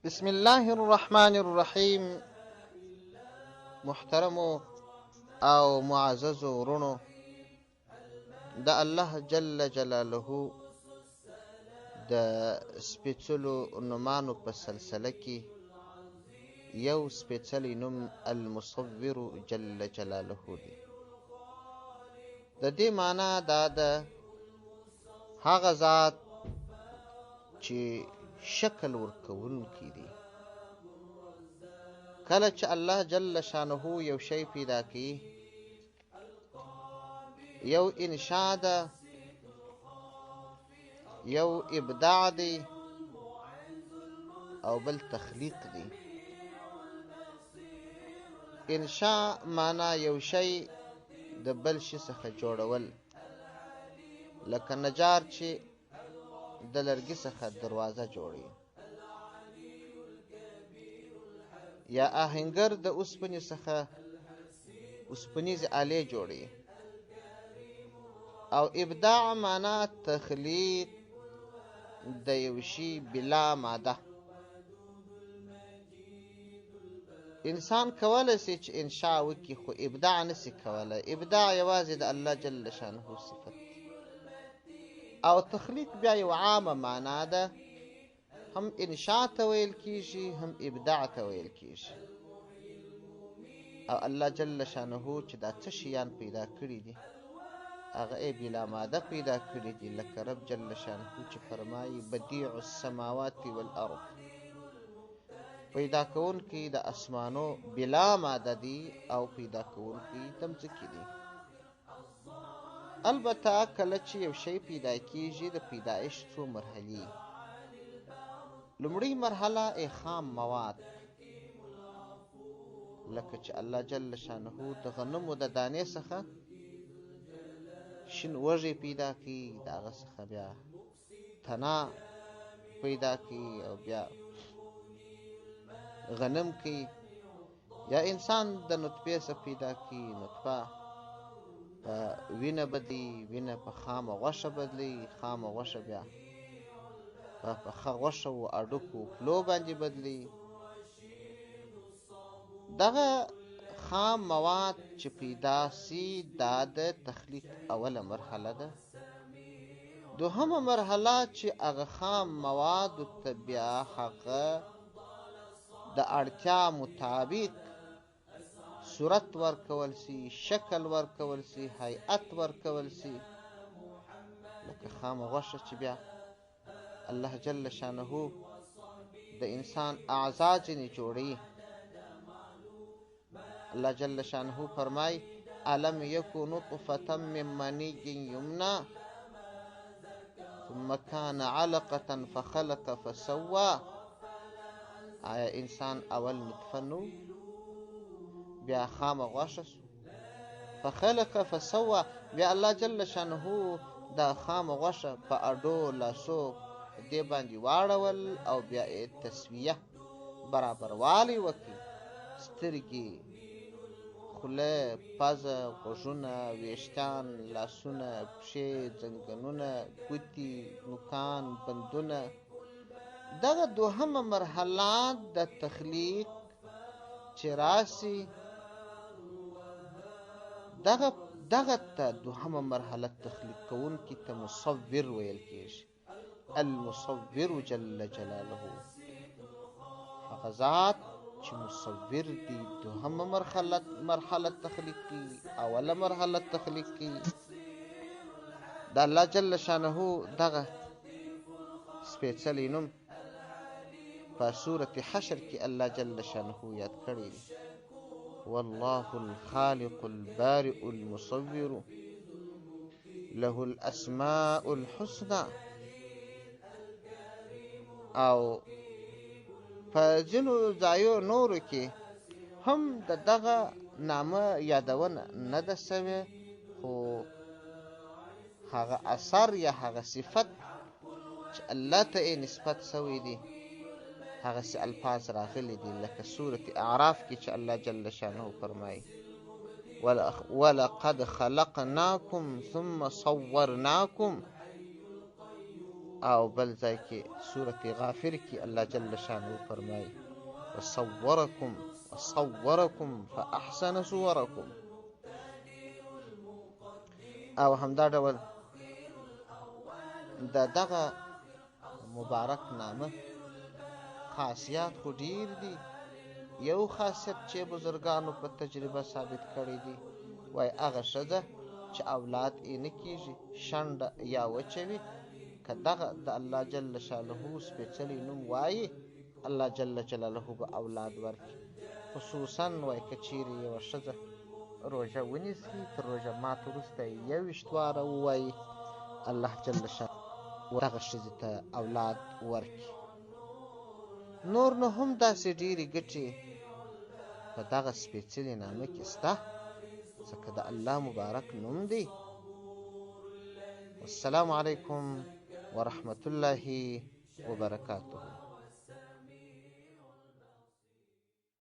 بسم الله الرحمن الرحیم محترمو او معززو ورونو د الله جل جلاله د سپېڅلو نومانو په سلسله کې یو سپېڅلی نوم المصور جل جلاله دی. د دې معنا دا ده هغه ذات چې شکل ورکوونکی دی. کله چې الله جل شانه یو شی پیدا کوي، یو انشاء ده، یو ابداع دی او بل تخلیق دی. انشاء معنا یو شی د بل شي څخه جوړول، لکه نجار چې د لرګي څخه دروازه جوړوي، یا آهنګر د اوسپنې څخه اوسپنیزې آلې جوړوي. او ابداع معنا تخلیق د یو شي بلا ماده. انسان کولی شي چې انشاء وکړي خو ابداع نشي کولی. ابداع یوازې د الله جل شانه صفت دی. او تخلیق بیا یو عامه معنا ده، هم انشاء ته ویل کیږي هم ابداع ته ویل کیږي. او الله جل شانه چې دا څه شیان پیدا کړي دي هغه یې بلا ماده پیدا کړي دي، لکه رب جل شانه چې فرمایي بدیع السماوات والارض، پیدا کوونکی د اسمانو بلا ماده دی او پیدا کوونکی د مځکې دی. البته کله چې یو شی پیدا کیږي د پیدایش څو مرحلې. لومړۍ مرحله یې خام مواد، لکه چې الله جل شانه د غنمو د دانې څخه شین وږی پیدا کوي، د هغه څخه بیا تنا پیدا کوي او بیا غنم کوي. یا انسان د نطفې څخه پیدا کوي، نطفه په وینه بدلي، وینه په خامه غوښه بدلي، خامه غوښه بیا په پخه غوښه او هډوکو پلو باندې بدلي. دغه خام مواد چې پیدا سي دا د تخلیق اوله مرحله ده. دوهمه مرحله چې هغه خام موادو ته بیا هغه د اړتیا مطابق صورت ورکول سي، شکل ورکول سي، هیئت ورکول سي، لکه خامه غوښه چې بیا الله جل شانه د انسان اعضا ځینې جوړوي. الله جل شانه فرمای الم یکو نطفة من منی یمنا ثم كان علقة فخلق فسوى. آیا انسان اول نطفه نو بیا خامه غوښه سو، فخلق فسوى، بیا الله جل شانه دا خامه غوښه په اډو لاسو دې باندې واړول او بیا یې تسویه برابروالی وکړي. سترګې، خوله، پزه، غوږونه، ویښتان، لاسونه، پښې، ځنګنونه، ګوتې، نوکان، بندونه. دغه دوهمه مرحله د تخلیق چې راسي دغه ته دوهمه مرحله تخلیق کوونکي ته مصور ویل کیږي. المصور جل جلاله، هغه ذات چې مصور دی، دوهمه مرحله تخلیق کوي، اوله مرحله تخلیق کوي. د الله جل شانه دغه سپېڅلی نوم په سورة حشر کې الله جل شانه یاد کړی دی. والله الخالق البارئ المصور له الاسماء الحسنى. او په ځینو ځایو نورو کې هم د دغه نامه یادونه نه ده سوې، خو هغه اثر یا هغه صفت چې الله ته یې نسبت سوی دی هغسې الفاظ راغلي دي، لکه سورة اعراف کې چې الله جل شانه فرمایي ولقد خلقناکم ثم صورناکم. او بل ځای کې سورة غافر کې الله جل شانه فرمایي وصورکم وصورکم فاحسن صورکم او همدا ډول د دغه مبارک نامه خاصیات خو ډیر دي یو خاصیت چې بزرګانو په تجربه ثابت کړی دی وای هغه ښځه چې اولاد یې نه کیږي شنډه یا وچوي که دغه د الله جل شانه سپېڅلی نوم وایي الله جل جلاله به اولاد ورکړي خصوصا وای که چیرې یوه ښځه روژه ونیسي تر روژه مات وروسته یې 21 واره ووایي الله جل شانه دغه ښځې ته اولاد ورکړي نور نو هم داسې ډېرې ګټې په دغه سپېڅلي نامه کې سته ځکه د الله مبارک نوم دی والسلام علیکم ورحمت الله وبرکاته.